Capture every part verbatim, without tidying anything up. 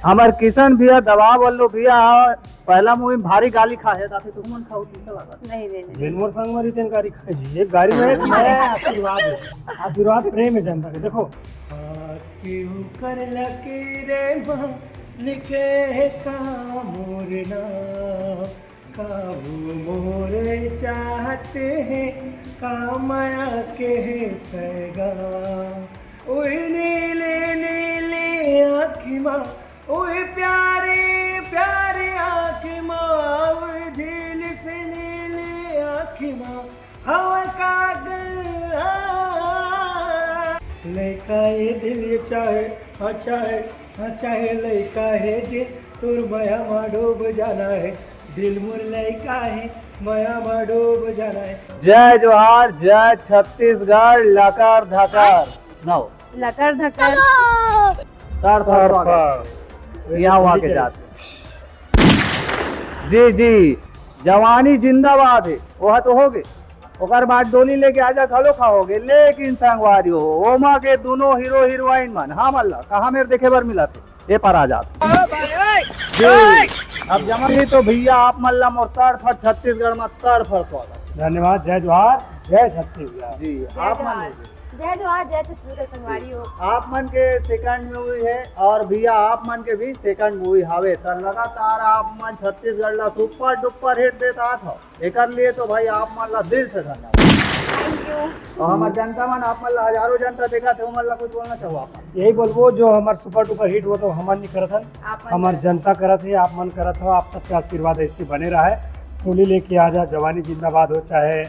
हमर किशन भैया दबाव वालो भैया, पहला मूवी में भारी गाली खा है, ताकि तुमन खाओ, कैसा लगा? नहीं, नहीं, नहीं। जेन मोर संग में रितेन गारी खाए जी, एक गारी में एक मैं आशीर्वाद है, आशीर्वाद प्रेम है जनता के। देखो, केहू कर लकीरे मा लिखे है का मोर नाम, काबू मोरे चाहते हैं, का माया के है पैगाम। ओए नीले नीले आँखी मा, ओए प्यारे प्यारे आँखी मा, ओए झील से नीले आँखी मा, हवा का गंगा। लइका ये दिल ये चाहे, हाँ चाहे, हाँ चाहे लइका है दिल, तोर माया मा डूब जाना है। दिल मोर लइका है, माया मा डूब जाना है। जय जोहार, जय छत्तीसगढ़, लकर धकर। नो। लकर धकर। तड़फड़ स्वागत। यहाँ वहाँ के जाते। जी, जी, जवानी जिंदाबाद है, वो तो हो गए। ओकर बाद डोली लेके आजा घलो खाओगे, लेकिन संगवारी हो, ओमा के दोनों हीरो हीरोइन मन, हाँ मल्ला, कहाँ मेर देखे बर मिला थे? ये पर आ जात। जी, अब जमा ही तो भैया आप मन ला मोर तड़फड़ छत्तीसगढ़ में तड़फड़ स्वागत। धन्यवाद, जय जोहार, जय छत्तीसगढ़। जी, जय आप मन जोहार। जय जोहार, जय छत्तीसगढ़ संगवारी हो। आप मन के सेकंड मूवी है और भैया आप मन के भी सेकंड मूवी हावे, त लगातार आप मन छत्तीसगढ़ ला सुपर डुपर हिट देत आत हो। एकर लिए तो भाई आप मन ला दिल से धन्यवाद। Thank you. और हमर जनता मन आप मन ला हजारों जनता देखा थे, उमन ला कुछ बोलना चाहो आप? यही बोलबो, जो हमर सुपर डुपर हिट वो तो हमन नहीं करत हन, आप मन हमर करत जनता करत है, आप मन करत हो, आप सबके आशीर्वाद ऐसे बने रहे। टोली लेके आजा, जवानी जिंदाबाद हो, चाहे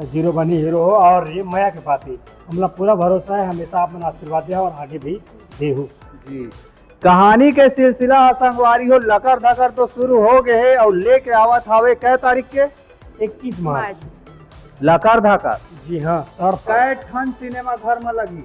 जीरो बनी हीरो हो, और ये मया के पाती, हमला पूरा भरोसा है, हमेशा आप मन आशीर्वाद दे और आगे भी देहू। जी, कहानी के सिलसिला ह संगवारी हो, लकर धकर तो शुरू हो गए है और लेके आवत हावे कै तारीख के? इक्कीस मार्च। मार्च। लकर धकर। जी हाँ, तड़फड़। कै ठन सिनेमा घर में लगी?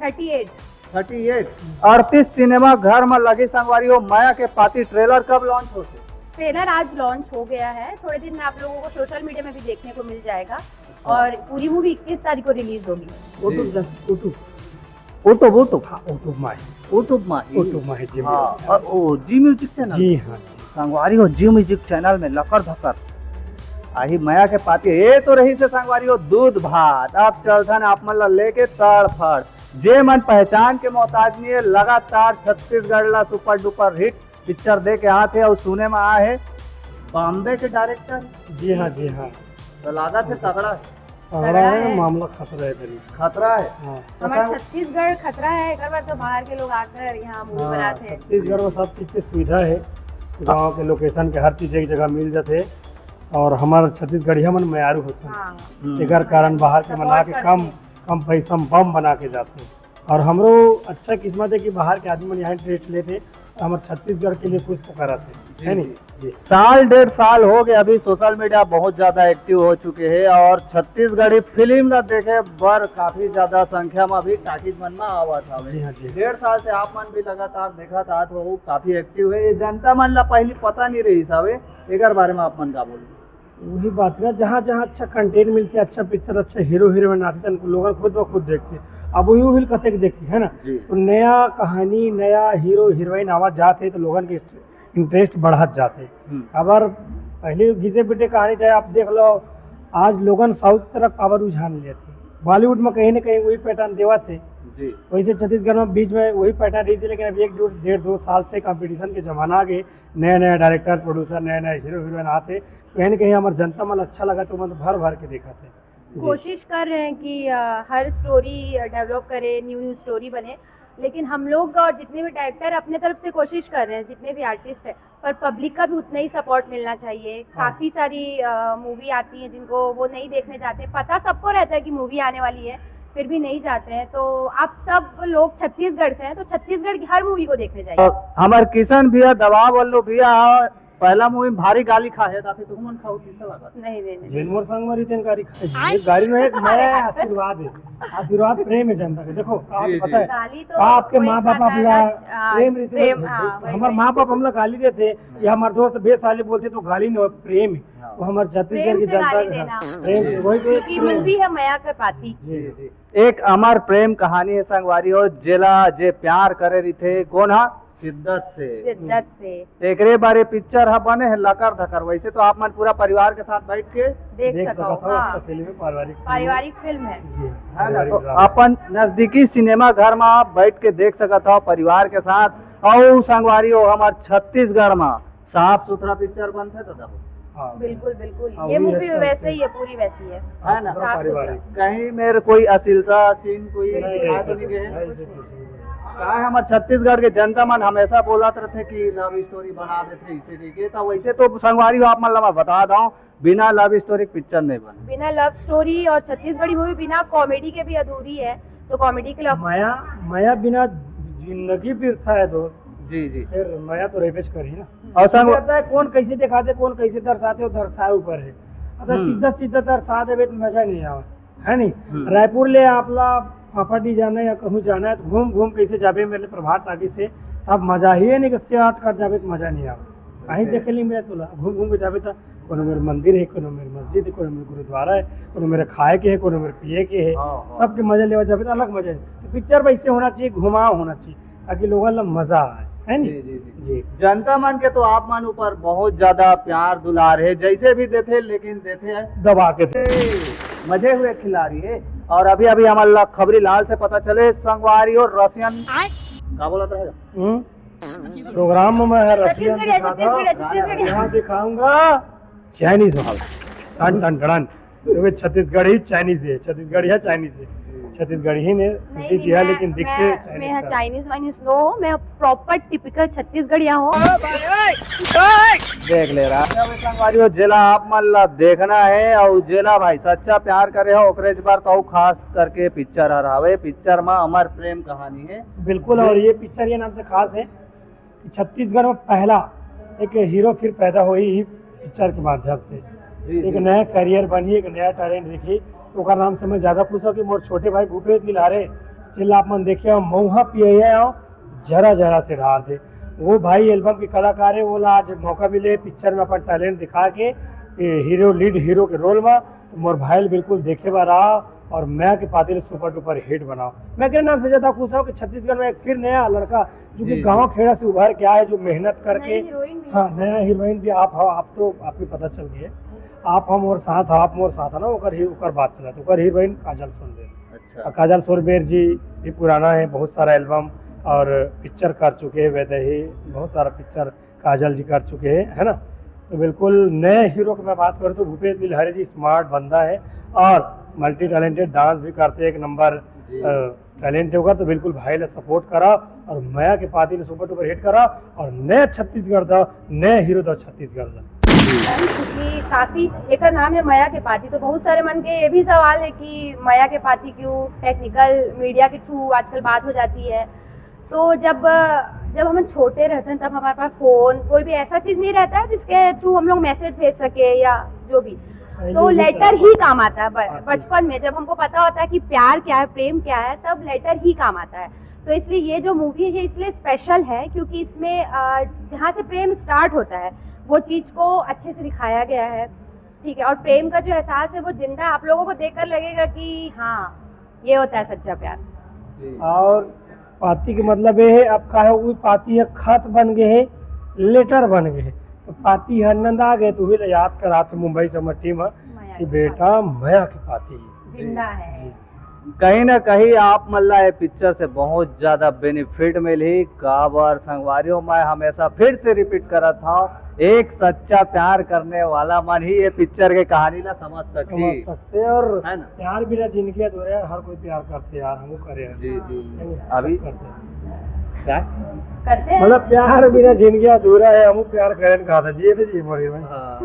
Thirty eight. Thirty eight. अड़तीस सिनेमा घर में लगी संगवारी हो। मया के पाती ट्रेलर कब लॉन्च होते? ट्रेलर आज लॉन्च हो गया है, थोड़े दिन में आप लोगों को सोशल मीडिया में भी देखने को मिल जाएगा। और पूरी मूवी इक्कीस तारीख को रिलीज होगी। ओटू जी। जा-, ओटू। ओटू, ओटू। हाँ, ओटू माही। ओटू माही। ओटू माही, जी, हाँ, म्यूजिक। अ, ओ, जी म्यूजिक चैनल। जी हाँ, जी। संगवारी हो, जी म्यूजिक चैनल में लकर धकर। आही मया के पाती, ए तो रही से संगवारी हो, दूध भात। अब चलथन आप मन ला लेके तड़फड़। जे मन पहचान के मोहताज नहीं है, लगातार छत्तीसगढ़ ला सुपर डुपर हिट पिक्चर दे के आत हे और सुने में आ हे बॉम्बे के डायरेक्टर। जी हाँ, जी हाँ। तो लागत हे तगड़ा हे। तगड़ा तगड़ा हे, हे। मामला खतरा हे करीब। खतरा हे। हाँ। हमारे पता छत्तीसगढ़ खतरा हे, एक बार तो बाहर के लोग आकर यहाँ मूवी हाँ, बनाते हैं। छत्तीसगढ़ में सब चीज के सुविधा हे, गाँव के लोकेशन के हर चीज एक जगह मिल जाते हे और हमारे छत्तीसगढ़िया मन मयारू होते हैं। हाँ। हम्म। एकर कारण बाहर के सपोर्ट मना के करते कम, हैं। कम पैसा में बम बना के जाते हैं। और हमरो अच्छा किस्मत हे कि बाहर के आदमी मन यहाँ इंटरेस्ट लेथे, तो हमर छत्तीसगढ़ के लिए कुछ तो करत हे, जी, है नी? जी। जी। साल डेढ़ साल हो गए, अभी सोशल मीडिया बहुत ज्यादा एक्टिव हो चुके हे और छत्तीसगढ़ी फिल्म ला देखे बर काफी ज्यादा संख्या में अभी टाकीज मन में आवत हवे। जी हाँ, जी। डेढ़ साल से आप मन भी लगातार देखत आत हो, काफी एक्टिव हे। ये जनता मन ला पहली पता नहीं रहिस हवे, एकर बारे में आप मन का बोलबो? वही बात ना, जहाँ जहाँ अच्छा कंटेंट मिलथे, अच्छा पिक्चर, अच्छा हीरो हीरोइन आथे, तन लोगन खुद ब खुद देखथे। अब वही वही कतेक देखी, है ना? जी। तो नया कहानी, नया हीरो हीरोइन आवत जात हे, तो लोगन के इंटरेस्ट बढ़त जात हे। हम्म। अबर पहले घिसे पिटे कहानी चाहे आप देख लो, आज लोगन साउथ तरफ काबर रुझान लेत हे, बॉलीवुड में कहीं ना कहीं वही पैटर्न देवत हे। जी। वैसे छत्तीसगढ़ में बीच में वही पैटर्न रही, लेकिन अब एक दो, डेढ़ दो साल से कंपटीशन के जमाना आ गए, नया नया डायरेक्टर, प्रोड्यूसर, नया नया हीरो हीरोइन आते, तो कहीं ना कहीं हमारे जनता मन अच्छा लगा, तो मन भर भर के देखा थे। जी। कोशिश कर रहे हैं कि, अ, हर स्टोरी डेवलप करे, न्यू न्यू स्टोरी बने, लेकिन हम लोग और जितने भी डायरेक्टर अपने तरफ से कोशिश कर रहे हैं, जितने भी आर्टिस्ट हैं, पर पब्लिक का भी उतना ही सपोर्ट मिलना चाहिए। हाँ। काफ़ी सारी, अ, मूवी आती है जिनको वो नहीं देखने जाते, पता सबको रहता है कि मूवी आने वाली है, फिर भी नहीं जाते हैं। तो आप सब लोग छत्तीसगढ़ से हैं, तो छत्तीसगढ़ की हर मूवी को देखने जाइए। हमर किशन भैया दबाव वालो भैया, पहला मूवी में भारी गाली खाए, ताकि तुमन खाओ, कैसा लगा? नहीं, नहीं, नहीं। जेन मोर संग मरी तेन गाली खाए जी। एक गाली में एक मैं आशीर्वाद है, आशीर्वाद प्रेम है जनता के। देखो, आप जी, पता जी। है, गाली तो आपके वही माँ बाप खाता है आपला ना, हाँ, प्रेम रीति प्रेम, में हाँ, वही, हमारे वही। माँ बाप हमला गाली देते, या हमारे दोस्त बेसाले बोलते तो गाली नहीं, प्रेम है। हाँ। तो हमारे छत्तीसगढ़ प्रेम की से जनता गाली का देना। प्रेम से, वही तो क्योंकि प्रेम। मूवी है मया के पाती। जी, जी। एक अमर प्रेम कहानी है संगवारी हो, जेला जे प्यार करे रहिथे, कोन हा? शिद्दत से। शिद्दत से। तो एकरे बारे पिक्चर ह बने है लकर धकर। वैसे तो आप मन पूरा परिवार के साथ बैठ के देख देख सको। सकत हो। हाँ। अच्छा फिल्म है, पारिवारिक फिल्म। पारिवारिक फिल्म है। जी है ना, पारिवारिक तो ड्रामा। अपन नजदीकी सिनेमा घर में आप बैठ के देख सकत हो परिवार के साथ। और संगवारी हो, हमार छत्तीसगढ़ में साफ सुथरा पिक्चर बनथे तो देखो। हाँ। बिल्कुल बिल्कुल, हाँ, ये वो भी मूवी अच्छा वैसे है। ही है, पूरी वैसी है। है ना? पूरा साफ सुथरा। पारिवारिक। कहीं मेरे कोई अश्लीलता सीन कोई बिल्कुल, नहीं, दिखा ऐसे तो नहीं कुछ गए? नहीं, ऐसे कुछ नहीं। का है, हमारे छत्तीसगढ़ के जनता मन हमेशा बोलत रहते कि लव स्टोरी बना देते इसे के, तो वैसे तो संगवारी हो, आप मन ला मैं बता दो, बिना लव स्टोरी पिक्चर नहीं बने। बिना लव स्टोरी और छत्तीसगढ़ी मूवी बिना कॉमेडी के भी अधूरी है। तो कॉमेडी के लिए मया मया बिना जिंदगी व्यर्थ है दोस्त। जी जी। फिर मया तो रहबेच करही ना। और संग- रहता है कौन कैसे दिखाते, कौन कैसे दर्शाते, वो दर्शाए ऊपर है। अगर हम्म। सीधा सीधा दर्शा देवे तो मजा नहीं आवे, है नहीं? हम्म। रायपुर ले आप ला फाफाडी जाना या कहूँ जाना है तो घूम घूम कैसे जाबे मेरे प्रभात टाकीज से, तब मजा ही है नहीं कि शॉर्टकट जाबे तो मजा नहीं आवे। कहीं जी। देखे ली मैं तोला घूम घूम के जाबे तो कोनो मेरे मंदिर है, कोनो मेरे मस्जिद है, कोनो मेरे गुरुद्वारा है, कोनो मेरे खाए के है, कोनो मेरे पिए के है, हाँ, हाँ। सबके मजा लेवा जाबे तो अलग मजा है। तो पिक्चर वैसे होना चाहिए, घुमाव होना चाहिए ताकि लोगों ला मजा आए, है जी नहीं? जी जी। जी। जनता मन के तो आप मन ऊपर बहुत ज्यादा प्यार दुलार है, जैसे भी देते लेकिन देते हैं दबा के थे। मजे हुए खिलाड़ी है। और अभी अभी हमारे ला खबरी लाल से पता चले संगवारी और रसियन का बोलत रहेगा। हम्म? प्रोग्राम में है रसियन छत्तीसगढ़िया, दिखाता, छत्तीसगढ़िया, छत्तीसगढ़िया। यहाँ दिखाऊंगा चाइनीज माल। टन टन टन। तो वे छत्तीसगढ़ी चाइनीज है, छत्तीसगढ़िया चाइनीज है। छत्तीसगढ़ी ही ने नहीं, सूती नहीं, जी है, मैं- लेकिन दिखते मैं- चाइनीज मैं यहाँ का। चाइनीज वाइनीज नो हूँ, मैं प्रॉपर टिपिकल छत्तीसगढ़िया हूँ। देख ले रहा है। संगवारी हो, जेला आप मन ला देखना है और जेला भाई सच्चा प्यार करे हो ओकरे बार तो खास करके पिक्चर हर हवे। पिक्चर में अमर प्रेम कहानी है। बिल्कुल। और ये पिक्चर ये नाम से खास है कि छत्तीसगढ़ में पहला एक हीरो फिर पैदा होही ही पिक्चर के माध्यम से। जी एक जी। नया करियर बनी, एक नया टैलेंट दिखी। तो ओकर नाम से मैं ज्यादा खुश हूँ कि मोर छोटे भाई भूपेश गिल्हारे, जेला आप मन देखे हो, मऊहा पिए हो, जरा जरा से ढार दे। वो भाई एल्बम के कलाकार है, वो ला आज मौका मिले पिक्चर में अपन टैलेंट दिखा के, ये हीरो, लीड हीरो के रोल में, तो मोर भाई बिल्कुल देखे बार आओ और मया के पाती ल सुपर डुपर हिट बनाओ। मैं के नाम से ज्यादा खुश हूँ कि छत्तीसगढ़ में एक फिर नया लड़का जो जी, कि जी। गांव खेड़ा से उभर के आए, जो मेहनत करके नई हीरोइन भी। हाँ, नया हीरोइन भी आप हो, आप तो आपके पता चल गए। आप हम और साथ, आप मोर साथ है ना, ओकर ही ओकर बात चला, तो ओकर हीरोइन काजल सोनबेर। अच्छा। और काजल सोनबेर जी भी पुराना है, बहुत सारा एल्बम और पिक्चर कर चुके हैं, वैदही बहुत सारा पिक्चर काजल जी कर चुके हैं, है ना? तो बिल्कुल नए हीरो की मैं बात करूँ तो भूपेश गिल्हारी जी स्मार्ट बंदा है और मल्टी टैलेंटेड, डांस भी करते हैं एक नंबर। जी। टैलेंट होगा तो बिल्कुल भाई ला सपोर्ट करा और मया के पाती ल सुपर डुपर हिट करा और नया छत्तीसगढ़ दा, नया हीरो दा छत्तीसगढ़ दा। क्योंकि काफी एकर नाम है मया के पाती, तो बहुत सारे मन के ये भी सवाल है कि मया के पाती क्यों टेक्निकल मीडिया के थ्रू आजकल बात हो जाती है। तो जब जब हम छोटे रहते हैं तब हमारे पास फोन, कोई भी ऐसा चीज नहीं रहता है जिसके थ्रू हम लोग मैसेज भेज सके या जो भी। तो ये भी लेटर सही ही काम आता है ब- बात है। बचपन में जब हमको पता होता है कि प्यार क्या है, प्रेम क्या है, तब लेटर ही काम आता है। तो इसलिए ये जो मूवी है इसलिए स्पेशल है क्योंकि इसमें अ, जहाँ से प्रेम स्टार्ट होता है वो चीज को अच्छे से दिखाया गया है। ठीक है, और प्रेम का जो एहसास है वो जिंदा आप लोगों को देखकर लगेगा कि हाँ, ये होता है सच्चा प्यार। जी। और पाती के मतलब ये है, अब का है, वो पाती है, खत बन गए है, लेटर बन गए है, तो पाती है नंद आ गए, तो वही ला याद करात है मुंबई से हमर टीम है मया कि के बेटा मया के पाती है। जिंदा है। जी। कहीं ना कहीं आप मन ला ये पिक्चर से बहुत ज्यादा बेनिफिट मिलही। काबर संगवारियों, मैं हमेशा फिर से रिपीट करत हूँ, एक सच्चा प्यार करने वाला मन ही ये पिक्चर के कहानी ला समझ समझ सकही, सकते हैं। और है ना? प्यार बिना जिंदगी अधूरा है, हर कोई प्यार करते यार, हम करे हैं। जी जी। नहीं, अभी करते हैं। क्या? करते हैं। मतलब प्यार बिना जिंदगी अधूरा है, हम प्यार करें कहा था, जिए तो जी मरे भाई। हाँ।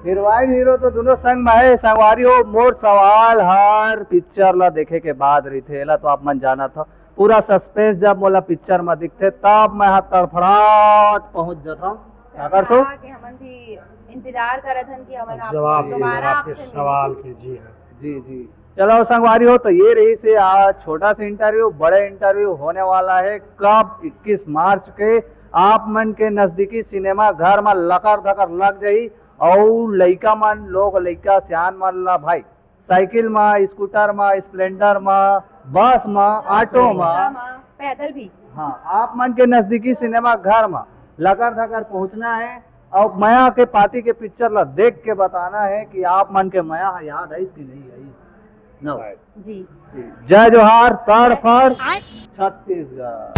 हीरोइन हीरो तो दोनों संग में है। संगवारी हो, मोर सवाल हर पिक्चर ला देखे के बाद रहिथे, एला तो आप मन जानत हो। पूरा सस्पेंस जब मोला पिक्चर में दिखथे तब मैं हा तड़फड़ात पहुंच जाता हूँ। काकर सो? कि हमन भी इंतजार करत हन कि हमन आप जवाब दे दोबारा आपके आपसे मिले। सवाल के, जी हाँ। जी जी। चलो संगवारी हो, तो ये रहिसे आज छोटा सा इंटरव्यू। बड़े इंटरव्यू होने वाला है कब, इक्कीस मार्च के। आप मन के नजदीकी सिनेमा घर में लकर धकर लग जाही और लइका मन लोग, लइका सियान मन ला भाई साइकिल में, स्कूटर में, स्प्लेंडर में, बस में, ऑटो रिक्शा में, में, पैदल भी। हाँ, आप मन के नजदीकी सिनेमा घर म लकर धकर पहुंचना है और मया के पाती के पिक्चर ला देख के बताना है कि आप मन के मया ह याद आइस कि नहीं आइस। नो। जी। जी, जय जोहार, तड़फड़ छत्तीसगढ़।